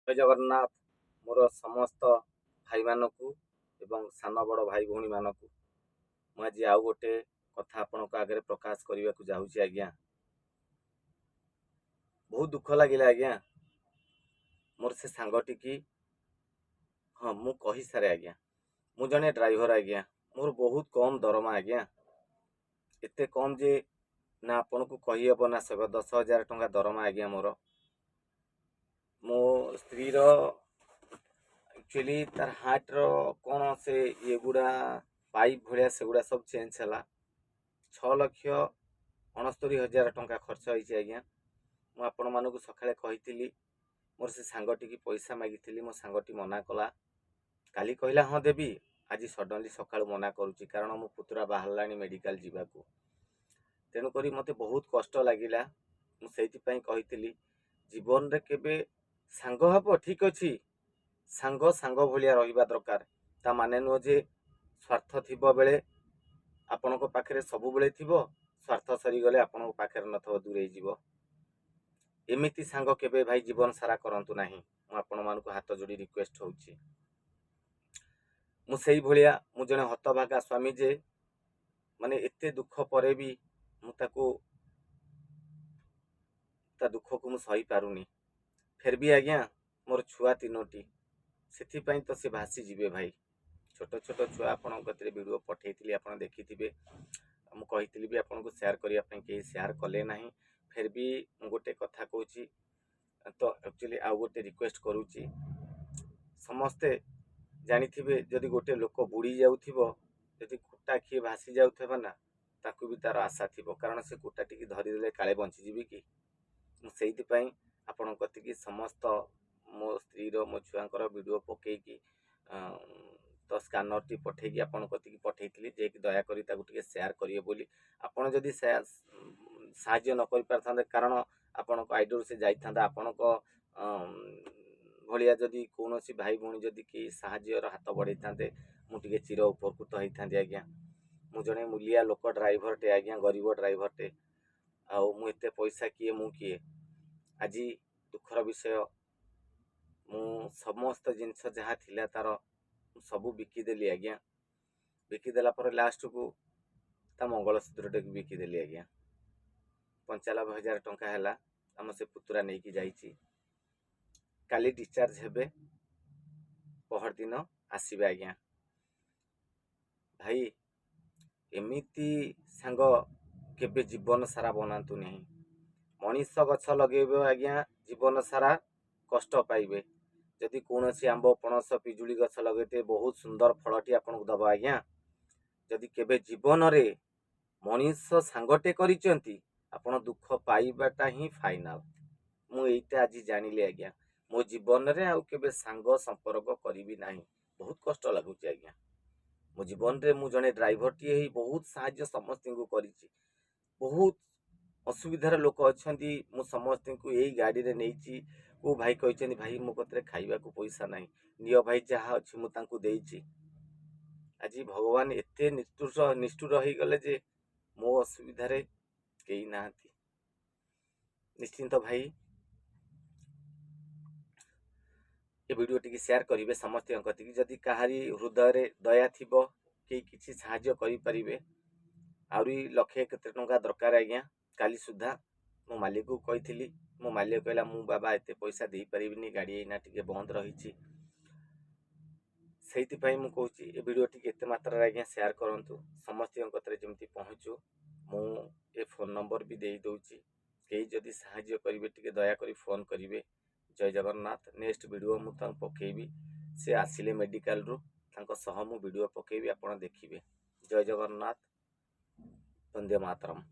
ଜୟ ଜଗନ୍ନାଥ। ମୋର ସମସ୍ତ ଭାଇମାନଙ୍କୁ ଏବଂ ସାନ ବଡ଼ ଭାଇ ଭଉଣୀମାନଙ୍କୁ ମୁଁ ଆଜି ଆଉ ଗୋଟେ କଥା ଆପଣଙ୍କ ଆଗରେ ପ୍ରକାଶ କରିବାକୁ ଯାଉଛି ଆଜ୍ଞା। ବହୁତ ଦୁଃଖ ଲାଗିଲା ଆଜ୍ଞା, ମୋର ସେ ସାଙ୍ଗଟିକି। ହଁ, ମୁଁ କହିସାରେ ଆଜ୍ଞା, ମୁଁ ଜଣେ ଡ୍ରାଇଭର ଆଜ୍ଞା। ମୋର ବହୁତ କମ୍ ଦରମା ଆଜ୍ଞା, ଏତେ କମ୍ ଯେ ନା ଆପଣଙ୍କୁ କହିହେବ ନା ସହିବ। 10,000 ଟଙ୍କା ଦରମା ଆଜ୍ଞା ମୋର। ମୋ ସ୍ତ୍ରୀର ଆକ୍ଚୁଆଲି ତାର ହାର୍ଟର କ'ଣ ସେ ଇଏଗୁଡ଼ା ପାଇପ୍ ଭଳିଆ ସେଗୁଡ଼ା ସବୁ ଚେଞ୍ଜ ହେଲା। 6,69,000 ଟଙ୍କା ଖର୍ଚ୍ଚ ହେଇଛି ଆଜ୍ଞା। ମୁଁ ଆପଣମାନଙ୍କୁ ସକାଳେ କହିଥିଲି, ମୋର ସେ ସାଙ୍ଗଟିକି ପଇସା ମାଗିଥିଲି, ମୋ ସାଙ୍ଗଟି ମନା କଲା। କାଲି କହିଲା ହଁ ଦେବି, ଆଜି ସଡନଲି ସକାଳୁ ମନା କରୁଛି, କାରଣ ମୋ ପୁତୁରା ବାହାରିଲାଣି ମେଡ଼ିକାଲ ଯିବାକୁ। ତେଣୁକରି ମୋତେ ବହୁତ କଷ୍ଟ ଲାଗିଲା। ମୁଁ ସେଇଥିପାଇଁ କହିଥିଲି, ଜୀବନରେ କେବେ ସାଙ୍ଗ ହେବ ଠିକ୍ ଅଛି, ସାଙ୍ଗ ସାଙ୍ଗ ଭଳିଆ ରହିବା ଦରକାର। ତା ମାନେ ନୁହଁ ଯେ ସ୍ୱାର୍ଥ ଥିବ ବେଳେ ଆପଣଙ୍କ ପାଖରେ ସବୁବେଳେ ଥିବ, ସ୍ୱାର୍ଥ ସରିଗଲେ ଆପଣଙ୍କ ପାଖରେ ନଥିବ, ଦୂରେଇ ଯିବ। ଏମିତି ସାଙ୍ଗ କେବେ ଭାଇ ଜୀବନ ସାରା କରନ୍ତୁ ନାହିଁ। ମୁଁ ଆପଣମାନଙ୍କୁ ହାତ ଯୋଡ଼ି ରିକ୍ୱେଷ୍ଟ ହେଉଛି। ମୁଁ ସେଇଭଳିଆ, ମୁଁ ଜଣେ ହତଭାଗା ସ୍ୱାମୀ ଯେ ମାନେ ଏତେ ଦୁଃଖ ପରେ ବି ମୁଁ ତାକୁ, ତା ଦୁଃଖକୁ ମୁଁ ସହିପାରୁନି। ଫେର୍ ବି ଆଜ୍ଞା ମୋର ଛୁଆ ତିନୋଟି, ସେଥିପାଇଁ ତ ସେ ଭାସିଯିବେ ଭାଇ। ଛୋଟ ଛୋଟ ଛୁଆ। ଆପଣଙ୍କ କତିରେ ଭିଡ଼ିଓ ପଠେଇଥିଲି, ଆପଣ ଦେଖିଥିବେ। ମୁଁ କହିଥିଲି ବି ଆପଣଙ୍କୁ ସେୟାର କରିବା ପାଇଁ, କେହି ସେୟାର କଲେ ନାହିଁ। ଫେର୍ ବି ମୁଁ ଗୋଟେ କଥା କହୁଛି ତ, ଆକ୍ଚୁଆଲି ଆଉ ଗୋଟେ ରିକ୍ୱେଷ୍ଟ କରୁଛି। ସମସ୍ତେ ଜାଣିଥିବେ, ଯଦି ଗୋଟେ ଲୋକ ବୁଡ଼ି ଯାଉଥିବ, ଯଦି କୁଟା କିଏ ଭାସି ଯାଉଥିବ ନା, ତାକୁ ବି ତାର ଆଶା ଥିବ, କାରଣ ସେ କୁଟା ଟିକେ ଧରିଦେଲେ କାଳେ ବଞ୍ଚିଯିବି କି। ମୁଁ ସେଇଥିପାଇଁ ଆପଣଙ୍କ କତିକି ସମସ୍ତ ମୋ ସ୍ତ୍ରୀର, ମୋ ଛୁଆଙ୍କର ଭିଡ଼ିଓ ପକେଇକି ତ ସ୍କାନରଟି ପଠେଇକି ଆପଣଙ୍କ କତିକି ପଠେଇଥିଲି ଯେ କି ଦୟାକରି ତାକୁ ଟିକେ ସେୟାର କରିବେ ବୋଲି। ଆପଣ ଯଦି ସାହାଯ୍ୟ ନ କରିପାରିଥାନ୍ତେ, କାରଣ ଆପଣଙ୍କ ଆଇଡ଼ିରୁ ସେ ଯାଇଥାନ୍ତା, ଆପଣଙ୍କ ଭଳିଆ ଯଦି କୌଣସି ଭାଇ ଭଉଣୀ ଯଦି କେହି ସାହାଯ୍ୟର ହାତ ବଢ଼େଇଥାନ୍ତେ, ମୁଁ ଟିକେ ଚିର ଉପକୃତ ହେଇଥାନ୍ତି ଆଜ୍ଞା। ମୁଁ ଜଣେ ମୂଲିଆ ଲୋକ, ଡ୍ରାଇଭରଟେ ଆଜ୍ଞା, ଗରିବ ଡ୍ରାଇଭରଟେ। ଆଉ ମୁଁ ଏତେ ପଇସା କିଏ, ମୁଁ କିଏ? ଆଜି ଦୁଃଖର ବିଷୟ, ମୁଁ ସମସ୍ତ ଜିନିଷ ଯାହା ଥିଲା ତାର ସବୁ ବିକିଦେଲି ଆଜ୍ଞା। ବିକିଦେଲା ପରେ ଲାଷ୍ଟକୁ ତା ମଙ୍ଗଳସୂତ୍ରଟାକୁ ବିକିଦେଲି ଆଜ୍ଞା। 95,000 ଟଙ୍କା ହେଲା। ଆମ ସେ ପୁତୁରା ନେଇକି ଯାଇଛି। କାଲି ଡିସଚାର୍ଜ ହେବେ, ପହରଦିନ ଆସିବେ ଆଜ୍ଞା। ଭାଇ, ଏମିତି ସାଙ୍ଗ କେବେ ଜୀବନ ସାରା ବନାନ୍ତୁ ନାହିଁ। ମଣିଷ ଗଛ ଲଗେଇବେ ଆଜ୍ଞା, ଜୀବନ ସାରା କଷ୍ଟ ପାଇବେ। ଯଦି କୌଣସି ଆମ୍ବ, ପଣସ, ପିଜୁଳି ଗଛ ଲଗେଇଥିବେ, ବହୁତ ସୁନ୍ଦର ଫଳଟି ଆପଣଙ୍କୁ ଦେବ ଆଜ୍ଞା। ଯଦି କେବେ ଜୀବନରେ ମଣିଷ ସାଙ୍ଗଟେ କରିଛନ୍ତି, ଆପଣ ଦୁଃଖ ପାଇବାଟା ହିଁ ଫାଇନାଲ। ମୁଁ ଏଇଟା ଆଜି ଜାଣିଲି ଆଜ୍ଞା। ମୋ ଜୀବନରେ ଆଉ କେବେ ସାଙ୍ଗ ସମ୍ପର୍କ କରିବି ନାହିଁ। ବହୁତ କଷ୍ଟ ଲାଗୁଛି ଆଜ୍ଞା। ମୋ ଜୀବନରେ ମୁଁ ଜଣେ ଡ୍ରାଇଭରଟିଏ ହେଇ ବହୁତ ସାହାଯ୍ୟ ସମସ୍ତଙ୍କୁ କରିଛି। ବହୁତ ଅସୁବିଧାର ଲୋକ ଅଛନ୍ତି, ମୁଁ ସମସ୍ତଙ୍କୁ ଏଇ ଗାଡ଼ିରେ ନେଇଛି। କେଉଁ ଭାଇ କହିଛନ୍ତି, ଭାଇ ମୋ କତିରେ ଖାଇବାକୁ ପଇସା ନାହିଁ, ନିଅ ଭାଇ ଯାହା ଅଛି, ମୁଁ ତାଙ୍କୁ ଦେଇଛି। ଆଜି ଭଗବାନ ଏତେ ନିଷ୍ଠୁର ହେଇଗଲେ ଯେ ମୋ ଅସୁବିଧାରେ କେହି ନାହାନ୍ତି। ନିଶ୍ଚିନ୍ତ ଭାଇ ଏ ଭିଡ଼ିଓ ଟିକେ ସେୟାର କରିବେ ସମସ୍ତଙ୍କ କତିକି। ଯଦି କାହାରି ହୃଦୟରେ ଦୟା ଥିବ, କେହି କିଛି ସାହାଯ୍ୟ କରିପାରିବେ। ଆହୁରି ଲକ୍ଷେ କେତେ ଟଙ୍କା ଦରକାର ଆଜ୍ଞା କାଲି ସୁଦ୍ଧା। ମୋ ମାଲିକକୁ କହିଥିଲି, ମୋ ମାଲିକ କହିଲା ମୁଁ ବାବା ଏତେ ପଇସା ଦେଇପାରିବିନି, ଗାଡ଼ି ଏଇନା ଟିକେ ବନ୍ଦ ରହିଛି। ସେଇଥିପାଇଁ ମୁଁ କହୁଛି, ଏ ଭିଡ଼ିଓ ଟିକେ ଏତେ ମାତ୍ରାରେ ଆଜ୍ଞା ସେୟାର କରନ୍ତୁ, ସମସ୍ତଙ୍କ କତିରେ ଯେମିତି ପହଞ୍ଚୁ। ମୁଁ ଏ ଫୋନ୍ ନମ୍ବର ବି ଦେଇଦେଉଛି, କେହି ଯଦି ସାହାଯ୍ୟ କରିବେ ଟିକେ ଦୟାକରି ଫୋନ୍ କରିବେ। ଜୟ ଜଗନ୍ନାଥ। ନେକ୍ସଟ ଭିଡ଼ିଓ ମୁଁ ତାଙ୍କୁ ପକେଇବି, ସେ ଆସିଲେ ମେଡ଼ିକାଲରୁ ତାଙ୍କ ସହ ମୁଁ ଭିଡ଼ିଓ ପକେଇବି, ଆପଣ ଦେଖିବେ। ଜୟ ଜଗନ୍ନାଥ, ବନ୍ଦେ ମାତରମ୍।